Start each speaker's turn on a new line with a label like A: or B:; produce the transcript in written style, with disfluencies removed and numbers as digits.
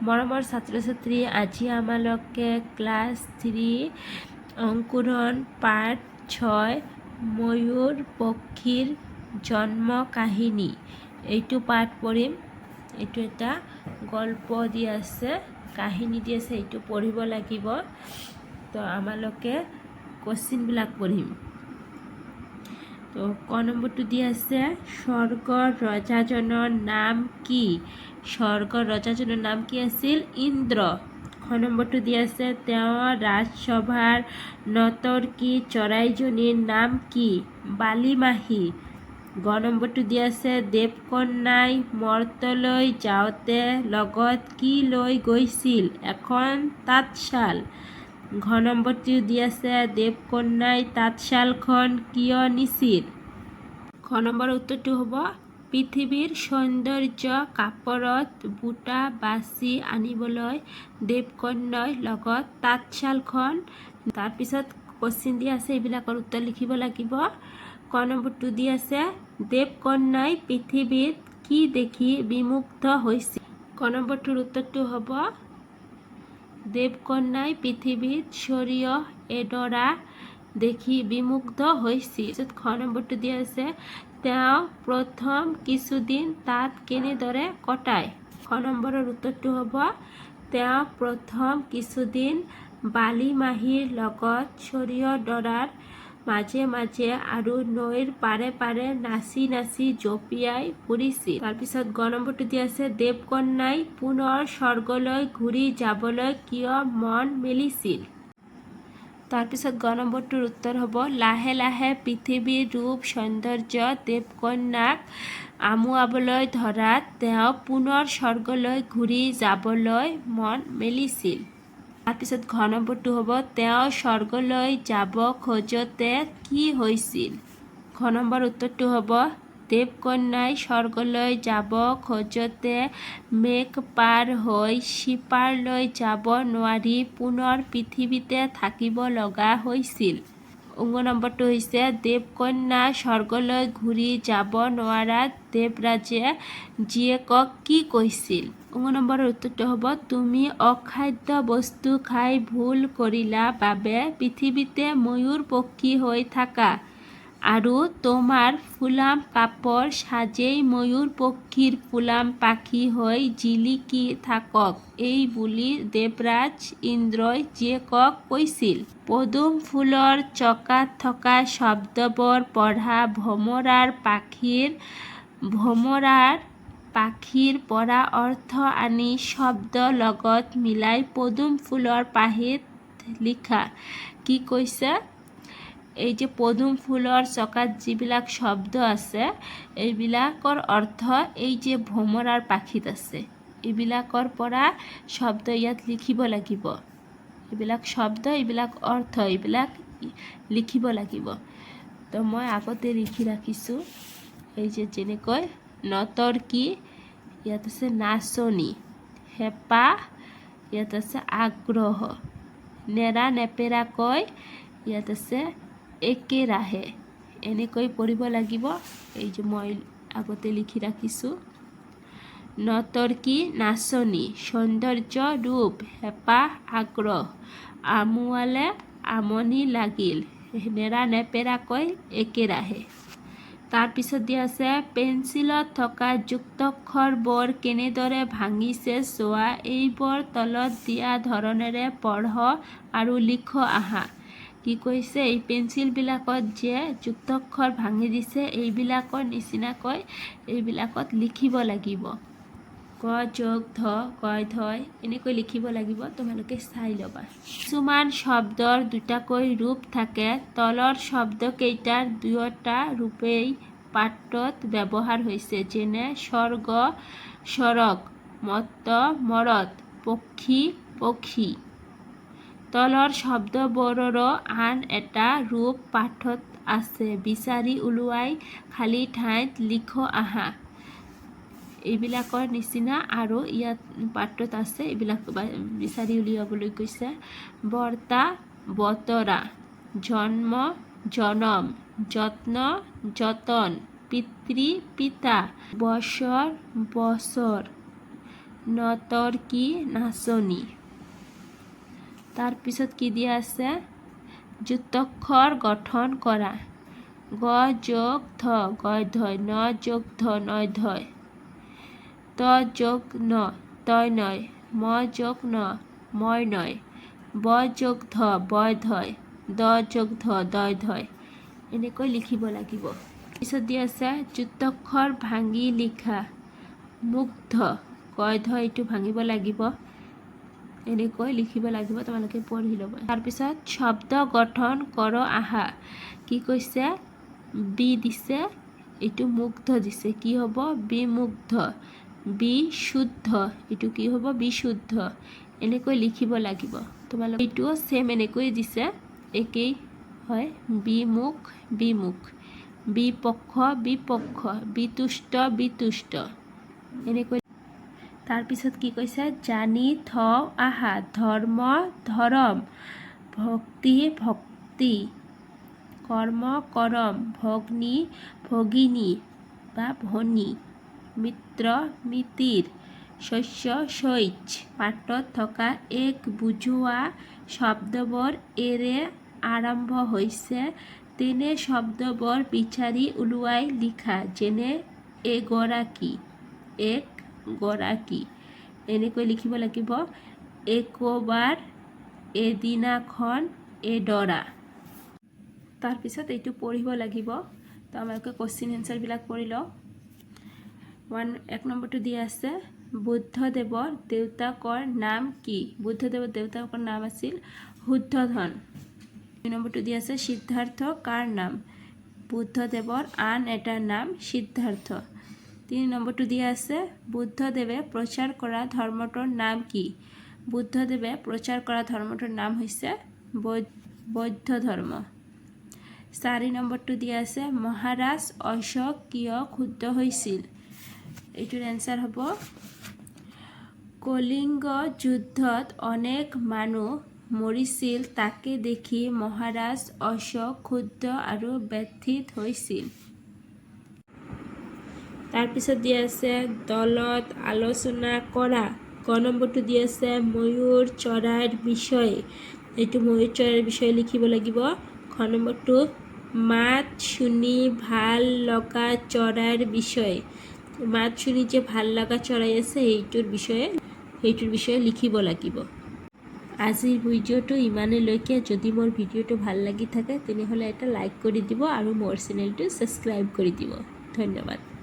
A: মৰমৰ ছাত্ৰ ছাত্ৰী, আজি আমালোকে ক্লাছ 3 অংকুৰণ পাঠ 6, ময়ূৰ পক্ষীৰ জন্ম কাহিনী, এইটো পাঠ পঢ়িম। এইটো এটা গল্প দি আছে, কাহিনী দি আছে, এইটো পঢ়িব লাগিব। তো আমালোকে কুৱেশ্যনবিলাক পঢ়িম। তো ক নম্বৰটো দি আছে, স্বৰ্গৰ ৰজাজনৰ নাম কি? স্বৰ্গৰ ৰজাজনৰ নাম কি আছিল? ইন্দ্ৰ। খ নম্বৰটো দি আছে, তেওঁৰ ৰাজসভাৰ নৰ্তকী চৰাইজনীৰ নাম কি? বালিমাহী। গ নম্বৰটো দি আছে, দেৱকন্যাই মৰ্তলৈ যাওঁতে লগত কি লৈ গৈছিল? এখন তাঁতশাল। ঘ নম্বৰটো দি আছে, দেৱকন্যাই তাঁতশালখন কিয় নিছিল? খ নম্বৰ উত্তৰটো হ'ব, পৃথিৱীৰ সৌন্দৰ্য কাপোৰত বুটা বাচি আনিবলৈ দেৱকন্যাই লগত তাঁতশালখন। তাৰপিছত কুৱেশ্যন দি আছে, এইবিলাকৰ উত্তৰ লিখিব লাগিব। ক নম্বৰটো দি আছে, দেৱকন্যাই পৃথিৱীত কি দেখি বিমুগ্ধ হৈছিল? ক নম্বৰটোৰ উত্তৰটো হ'ব, দেৱকন্যাই পৃথিৱীত সৰিয়হ এডৰা দেখি বিমুগ্ধ হৈছিল। পিছত খ নম্বৰটো দিয়া আছে, তেওঁ প্ৰথম কিছুদিন তাত কেনেদৰে কটায়? খ নম্বৰৰ উত্তৰটো হ'ব, তেওঁ প্ৰথম কিছুদিন বালিমাহীৰ লগত সৰিয়হ ডৰাৰ মাজে মাজে আৰু নৈৰ পাৰে পাৰে নাচি নাচি জঁপিয়াই ফুৰিছিল। তাৰপিছত গ নম্বৰটো দিয়া আছে, দেৱকন্যাই পুনৰ স্বৰ্গলৈ ঘূৰি যাবলৈ কিয় মন মেলিছিল? তাৰপিছত গ নম্বৰটোৰ উত্তৰ হ'ব, লাহে লাহে পৃথিৱীৰ ৰূপ সৌন্দৰ্য দেৱকন্যাক আমুৱাবলৈ ধৰাত তেওঁ পুনৰ স্বৰ্গলৈ ঘূৰি যাবলৈ মন মেলিছিল। তাৰপিছত ঘ নম্বৰটো হ'ব, তেওঁ স্বৰ্গলৈ যাব খোজোতে কি হৈছিল? ঘ নম্বৰ উত্তৰটো হ'ব, দেৱকন্যাই স্বৰ্গলৈ যাব খোজোতে মেঘ পাৰ হৈ সিপাৰলৈ যাব নোৱাৰি পুনৰ পৃথিৱীতে থাকিব লগা হৈছিল। ঙ নম্বৰটো হৈছে, দেৱকন্যা স্বৰ্গলৈ ঘূৰি যাব নোৱাৰাত দেৱৰাজে জীয়েকক কি কৈছিল? ঙ নম্বৰৰ উত্তৰটো হ'ব, তুমি অখাদ্য বস্তু খাই ভুল কৰিলা বাবে পৃথিৱীতে ময়ূৰ পক্ষী হৈ থাকা আৰু তোমাৰ ফুলাম কাপোৰ সাজেই ময়ূৰ পক্ষীৰ ফুলাম পাখি হৈ জিলিকি থাকক, এই বুলি দেৱৰাজ ইন্দ্ৰই জীয়েকক কৈছিল। পদুম ফুলৰ চকাত থকা শব্দবোৰ পঢ়া। ভোমোৰাৰ পাখিৰ পৰা অৰ্থ আনি শব্দ লগত মিলাই পদুম ফুলৰ পাহিত লিখা। কি কৈছে? এই যে পদুম ফুলৰ চকাত যিবিলাক শব্দ আছে, এইবিলাকৰ অৰ্থ এই যে ভোমোৰাৰ পাখিত আছে, এইবিলাকৰ পৰা শব্দ ইয়াত লিখিব লাগিব। এইবিলাক শব্দ, এইবিলাক অৰ্থ, এইবিলাক লিখিব লাগিব। তো মই আগতে লিখি ৰাখিছোঁ। এই যে যেনেকৈ নৰ্তকী, ইয়াত আছে নাচনী, হেঁপাহ, ইয়াত আছে আগ্ৰহ, নেৰা নেপেৰাকৈ, ইয়াত আছে একেৰাহে। এনেকৈ পঢ়িব লাগিব। এই যে মই আগতে লিখি ৰাখিছোঁ, নৰ্তকী, নাচনী, সৌন্দৰ্য, ৰূপ, হেঁপাহ, আগ্ৰহ, আমুৱালে, আমনি লাগিল, নেৰা নেপেৰাকৈ, একেৰাহে। তাৰপিছত দিয়া আছে, পেঞ্চিলত থকা যুক্তাক্ষৰবোৰ কেনেদৰে ভাঙিছে চোৱা। এইবোৰ তলত দিয়া ধৰণেৰে পঢ় আৰু লিখ আহা। কি কৈছে? এই পেঞ্চিলবিলাকত যে যুক্তাক্ষৰ ভাঙি দিছে, এইবিলাকৰ নিচিনাকৈ এইবিলাকত লিখিব লাগিব। ক যোগ ধ, কয় ধয়, এনেকৈ লিখিব লাগিব। তোমালোকে চাই ল'বা। কিছুমান শব্দৰ দুটাকৈ ৰূপ থাকে। তলৰ শব্দকেইটাৰ দুয়োটা ৰূপেই পাঠটোত ব্যৱহাৰ হৈছে। যেনে স্বৰ্গ, সৰগ, মত্ত, মৰত, পক্ষী, পখী। তলৰ শব্দবোৰৰো আন এটা ৰূপ পাঠত আছে। বিচাৰি উলিয়াই খালী ঠাইত লিখ আহা। এইবিলাকৰ নিচিনা আৰু ইয়াত পাঠটোত আছে, এইবিলাক বিচাৰি উলিয়াবলৈ কৈছে। বৰ্তা, বতৰা, জন্ম, জনম, যত্ন, যতন, পিতৃ, পিতা, বছৰ, বছৰ, নতৰ্কী, নাচনী। তাৰপিছত কি দিয়া আছে? যুক্তাক্ষৰ গঠন কৰা। গ যোগ ধ গয় ধয়, ন যোগ ধ নয় ধয়, ত যোগ ন তয় নয়, ম যোগ ন ময় নয়, ব যোগ ধ বয় ধয়, দ যোগ ধ দয় ধয়। এনেকৈ লিখিব লাগিব। পিছত দিয়া আছে যুক্তাক্ষৰ ভাঙি লিখা। মুগ্ধ, গয় ধ, এইটো ভাঙিব লাগিব। এনেকৈ লিখিব লাগিব, তোমালোকে পঢ়ি ল'বা। তাৰপিছত শব্দ গঠন কৰ আহা। কি কৈছে? বি দিছে, এইটো মুগ্ধ দিছে, কি হ'ব? বিমুগ্ধ। বিশুদ্ধ, এইটো কি হ'ব? বিশুদ্ধ। এনেকৈ লিখিব লাগিব তোমালোকে। এইটোও ছেম এনেকৈ দিছে, একেই হয়। বিমুখ, বিমুখ, বিপক্ষ, বিপক্ষ, বিতুষ্ট, বিতুষ্ট, এনেকৈ। তাৰপিছত কি কৈছে? জানি থওঁ আহা। ধৰ্ম, ধৰম, ভক্তি, ভক্তি, কৰ্ম, কৰম, ভগ্নী, ভগিনী বা ভনী, মিত্ৰ, মিতিৰ, শস্য, শৈচ। পাঠত থকা এক বুজোৱা শব্দবোৰ এৰে আৰম্ভ হৈছে, তেনে শব্দবোৰ বিচাৰি উলিয়াই লিখা। যেনে এগৰাকী, এক গৰাকী, এনেকৈ লিখিব লাগিব। একোবাৰ, এদিনাখন, এডৰা। তাৰপিছত এইটো পঢ়িব লাগিব। তো আমালোকে কুৱেশ্যন এনচাৰবিলাক পঢ়ি লওঁ। এক নম্বৰটো দিয়া আছে, বুদ্ধদেৱৰ দেউতাকৰ নাম কি? বুদ্ধদেৱৰ দেউতাকৰ নাম আছিল শুদ্ধোধন। দুই নম্বৰটো দিয়া আছে, সিদ্ধাৰ্থ কাৰ নাম? বুদ্ধদেৱৰ আন এটা নাম সিদ্ধাৰ্থ। তিনি নম্বৰটো দিয়া আছে, বুদ্ধদেৱে প্ৰচাৰ কৰা ধৰ্মটোৰ নাম কি? বুদ্ধদেৱে প্ৰচাৰ কৰা ধৰ্মটোৰ নাম হৈছে বৌদ্ধ ধৰ্ম। চাৰি নম্বৰটো দিয়া আছে, মহাৰাজ অশোক কিয় ক্ষুব্ধ হৈছিল? এইটোৰ এনচাৰ হ'ব, কলিংগ যুদ্ধত অনেক মানুহ মৰিছিল, তাকে দেখি মহাৰাজ অশোক ক্ষুব্ধ আৰু ব্যথিত হৈছিল। তাৰপিছত দিয়া আছে দলত আলোচনা কৰা। ক নম্বৰটো দিয়া আছে ময়ূৰ চৰাইৰ বিষয়ে। এইটো ময়ূৰ চৰাইৰ বিষয়ে লিখিব লাগিব। খ নম্বৰটো মাত শুনি ভাল লগা চৰাইৰ বিষয়ে। মাত শুনি যে ভাল লগা চৰাই আছে, সেইটোৰ বিষয়ে লিখিব লাগিব। আজিৰ ভিডিঅ'টো ইমানলৈকে। যদি মোৰ ভিডিঅ'টো ভাল লাগি থাকে, তেনেহ'লে এটা লাইক কৰি দিব আৰু মোৰ চেনেলটো ছাবস্ক্ৰাইব কৰি দিব। ধন্যবাদ।